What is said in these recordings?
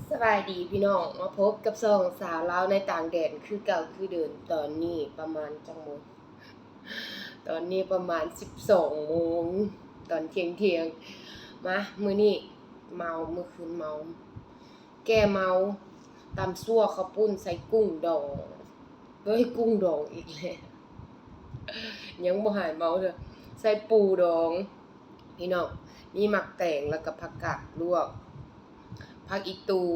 ສະບາຍດີພີ່ນ້ອງ ມາພົບກັບຊ່ອງສາວລາວໃນຕ່າງແດນຄືເກົ່າຄືເດີມ. ຕອນນີ້ປະມານຈັກໂມງ? ຕອນນີ້ປະມານສິບສອງໂມງ ຕອນທ່ຽງໆ. ມາ ມື້ນີ້ເມົາ ມື້ຄືນເມົາ ແກ້ເມົາ ຕຳຊົ່ວເຂົ້າປຸ້ນໃສ່ກຸ້ງດອງ. ເອີຍ ກຸ້ງດອງອີກແລ້ວ ຍັງບໍ່ຫາຍເມົາເທື່ອ. ໃສ່ປູດອງ ພີ່ນ້ອງ ມີໝາກແຕງ ແລ້ວກໍຜັກກາດລວກ ຜັກອີຕູ່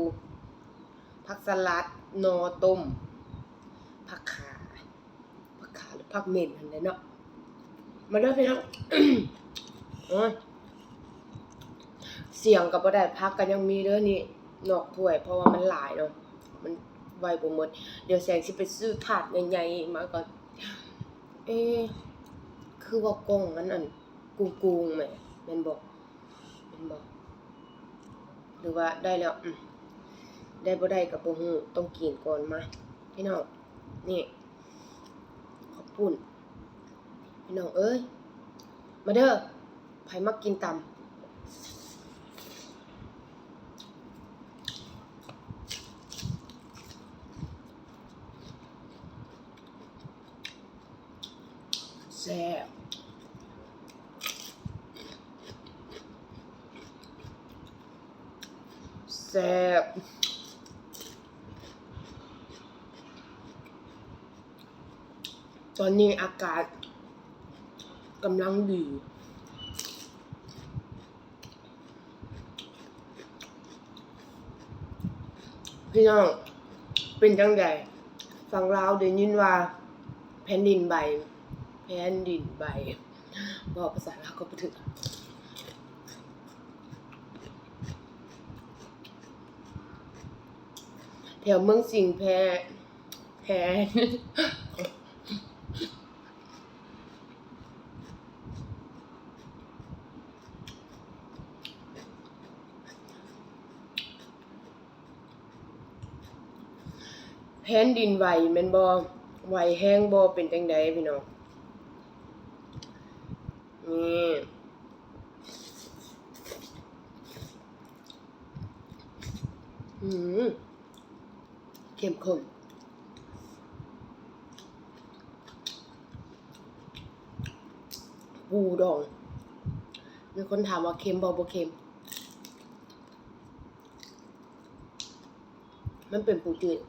ຜັກສະຫຼັດ ໜໍ່ຕົ້ມ ຜັກຂາ ຜັກຂາ ຫຼື ຜັກເໝັນຫັ້ນແຫຼະເນາະ. ມາເດີພີ່ນ້ອງ ໂອ້ຍ ສຽງກໍບໍ່ໄດ້ ຜັກກໍຍັງມີເດີນີ້ ນອກຖ້ວຍ ເພາະວ່າມັນຫຼາຍເນາະ ມັນໄວ້ບໍ່ໝົດ. ດຽວແສງຊິໄປຊື້ຖາດໃຫຍ່ໆມາກ່ອນ. ເອ ຄືວ່າກ້ອງມັນ ອັນ ກຸງໆ ແໝ ແມ່ນບໍ່? ແມ່ນບໍ່? ຫຼືວ່າໄດ້ແລ້ວ? ອືມ ໄດ້ບໍ່ໄດ້ກໍບໍ່ຮູ້ ຕ້ອງກິນກ່ອນ. ມາ ພີ່ນ້ອງ ນີ້ ເຂົ້າປຸ້ນ ພີ່ນ້ອງເອີຍ ມາເດີ ໃຜມັກກິນຕຳ ແຊບ ແຊບ. ຕອນນີ້ອາກາດກຳລັງດີ ພີ່ນ້ອງ ເປັນຈັ່ງໃດ? ຝັ່ງລາວໄດ້ຍິນວ່າແຜ່ນດິນໄຫວ ແຜ່ນດິນໄຫວ ເວົ້າພາສາລາວກໍບໍ່ຖືກ. ແຖວເມືອງສິງແພ ແພ ແຜ່ນດິນໄຫວແມ່ນບໍ່? ໄຫວແຮງບໍ່? ເປັນຈັ່ງໃດພີ່ນ້ອງ? ນີ້ ອືມ ເຂັ້ມຂົ້ນ ປູດອງ. ມີຄົນຖາມວ່າເຄັມບໍ່? ບໍ່ເຄັມ. ມັນເປັນປູຈືດ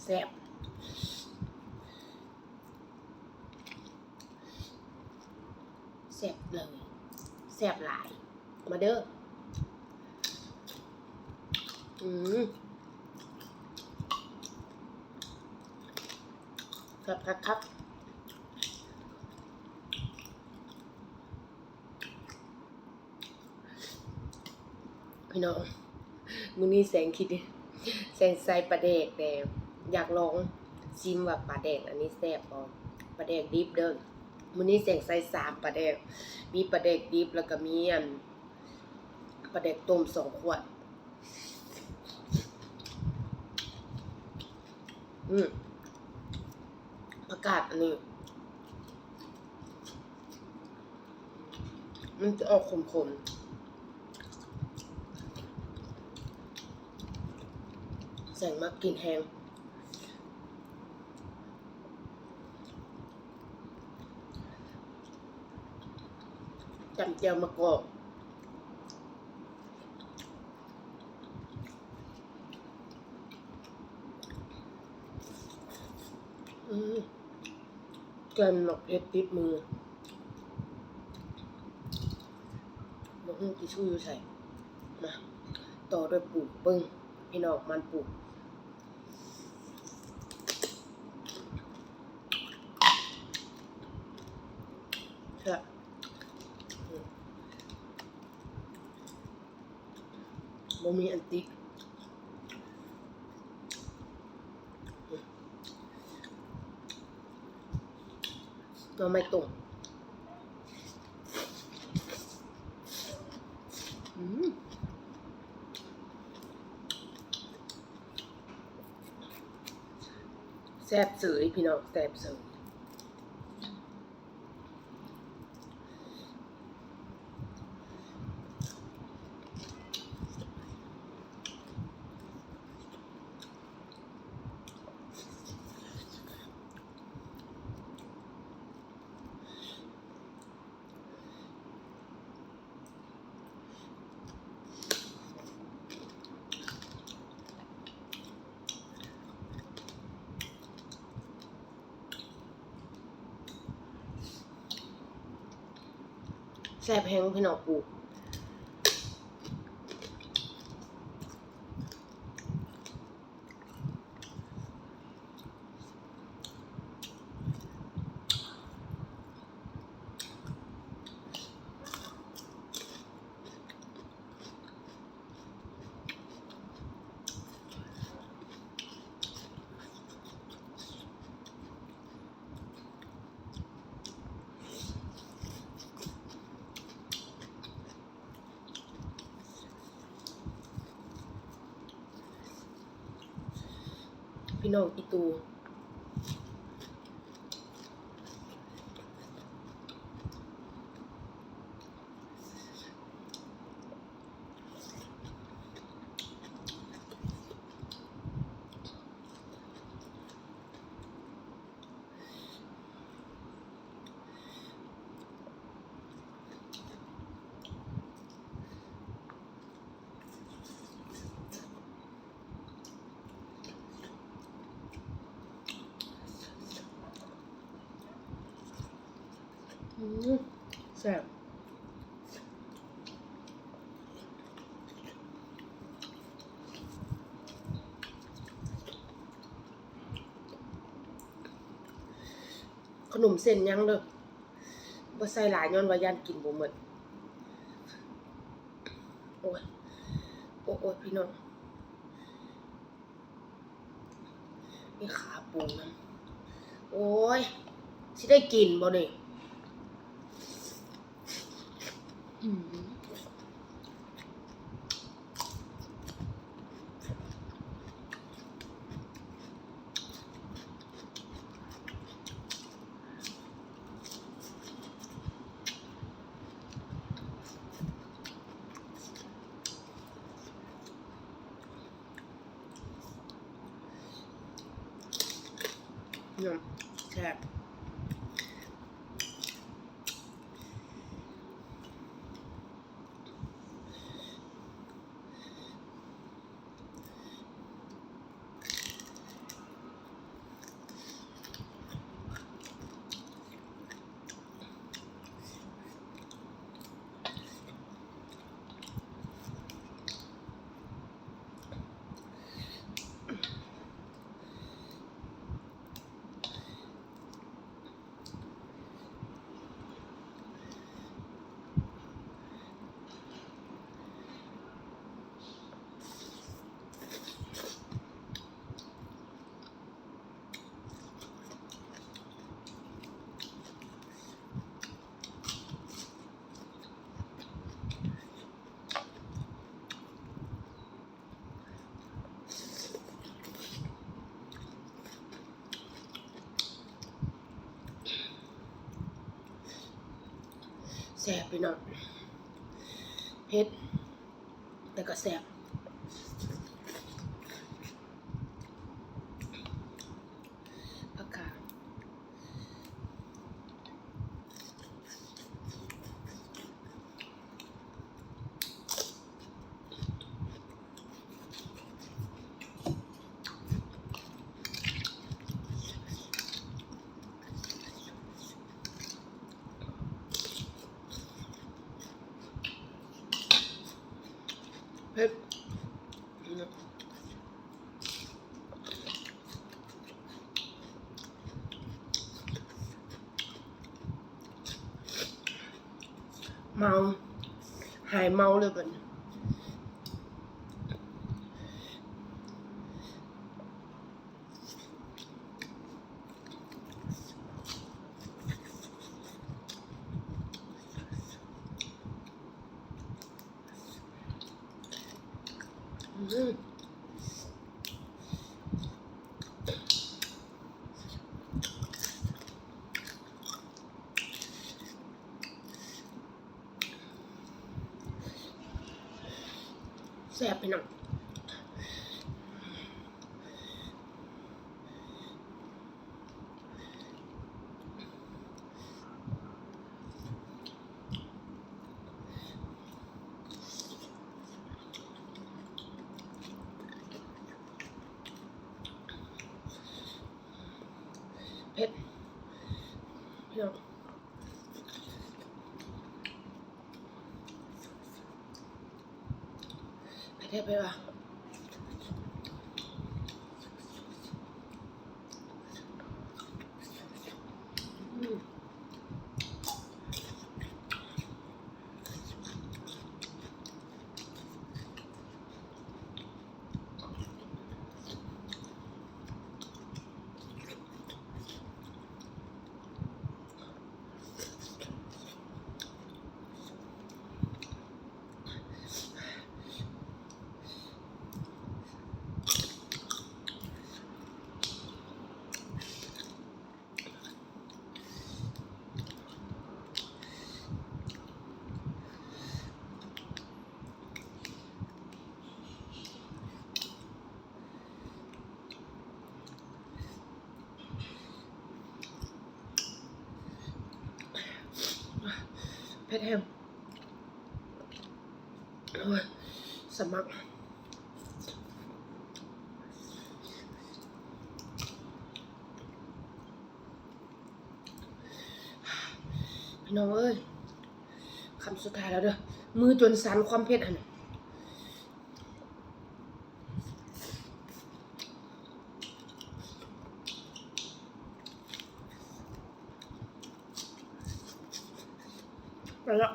ແຊບ ແຊບເລີຍ ແຊບຫຼາຍ. ມາເດີ ອືມ ແຊບຄັກໆ ພີ່ນ້ອງ. ມື້ນີ້ແສງຄິດ ແສງໃສ່ປາແດກແດ່ ຢາກລອງຊີມວ່າປາແດກອັນນີ້ແຊບບໍ່? ປາແດກດິບເດີ. ມື້ນີ້ແສງໃສ່ສາມປາແດກ ມີປາແດກດິບ ແລ້ວກໍມີອັນ ປາແດກຕົ້ມສອງຂວດ. ອືມ ຜັກກາດອັນນີ້ ມັນຈະອອກຂົມໆ ແສງມັກກິນແຮງ. ຈ້ຳແຈ່ວໝາກກອກ ອືມ ແຈ່ວໝາກເຜັດຕິດມື ບໍ່ຮູ້ທິຊຊູຢູ່ໃສ. ມາ ຕໍ່ດ້ວຍປູເບິ່ງ ພີ່ນ້ອງ ມັນປູ. ແຊບ ອືມ ບໍ່ມີອັນຕິ ອືມ ໜໍ່ໄມ້ຕົ້ມ ອືມ. ແຊບເສີຍພີ່ນ້ອງ ແຊບເສີຍ. ແຊບແຮງພີ່ນ້ອງປູ. ພີ່ນ້ອງອີ່ຕູ່. ອືມ ແຊບ. ຂະໜົມເສັ້ນຍັງເດີ ບໍ່ໃສ່ຫຼາຍ ຍ້ອນວ່າຢ້ານກິນບໍ່ໝົດ. ໂອ້ຍ ໂອ້ຍ ໂອ້ຍ ພີ່ນ້ອງ ມີຂາປູນຳ. ໂອ້ຍ ຊິໄດ້ກິນບໍ່ນີ້? ອືມ. ແຊບ. ແຊບພີ່ນ້ອງ ເຜັດ ແຕ່ກໍແຊບ. ຜັກກາດ ເຜັດ. ເມົາ ຫາຍເມົາເລີຍບັດນີ້. ອືມ. ແຊບພີ່ນ້ອງ. ເຜັດ ພີ່ນ້ອງ. ເຜັດແທ້ ເຜັດວ່າ ອືມ. ເຜັດແຮງ ໂອ້ຍ ສະໝັກ. ພີ່ນ້ອງເອີຍ ຄຳສຸດທ້າຍແລ້ວເດີ້ ມືຈົນສັ່ນຄວາມເຜັດຫັ້ນ. ໄປລະ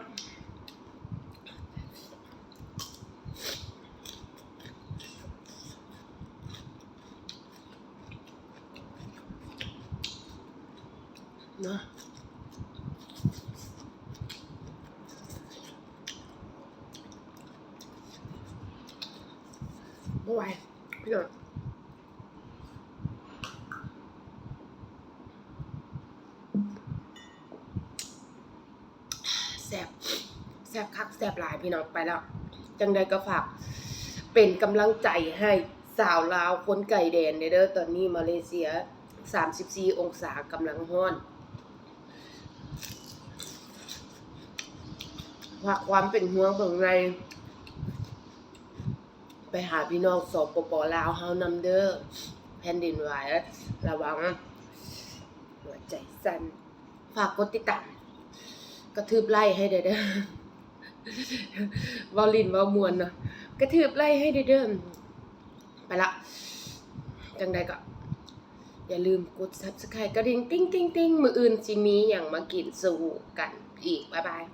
ນະ ບໍ່ໄຫວ ພີ່ນ້ອງ. ແຊບ ແຊບຄັກແຊບຫຼາຍພີ່ນ້ອງ. ໄປແລ້ວ ຈັ່ງໃດກໍຝາກເປັນກຳລັງໃຈໃຫ້ສາວລາວຄົນໄກແດນແດ່ເດີ້. ຕອນນີ້ມາເລເຊຍສາມສິບສີ່ອົງສາ ກຳລັງຮ້ອນ. ຝາກຄວາມເປັນຫ່ວງເບິ່ງໃນ ໄປຫາພີ່ນ້ອງ ສປປ ລາວ ເຮົານຳເດີ້. ແຜ່ນດິນໄຫວ ລະວັງ ຫົວໃຈສັ່ນ. ຝາກກົດຕິດຕາມ ກະຖືບໄລ້ໃຫ້ແດ່ເດີ້. ເວົ້າຫຼິ້ນເວົ້າມ່ວນເນາະ ກະຖືບໄລ້ໃຫ້ແດ່ເດີ້. ໄປລະ ຈັ່ງໃດກໍຢ່າລືມກົດ Subscribe ກະດິ່ງ ຕິ່ງໆໆ. ມື້ອື່ນຊິມີຫຍັງມາກິນສູ່ກັນອີກ. ບາຍບາຍ.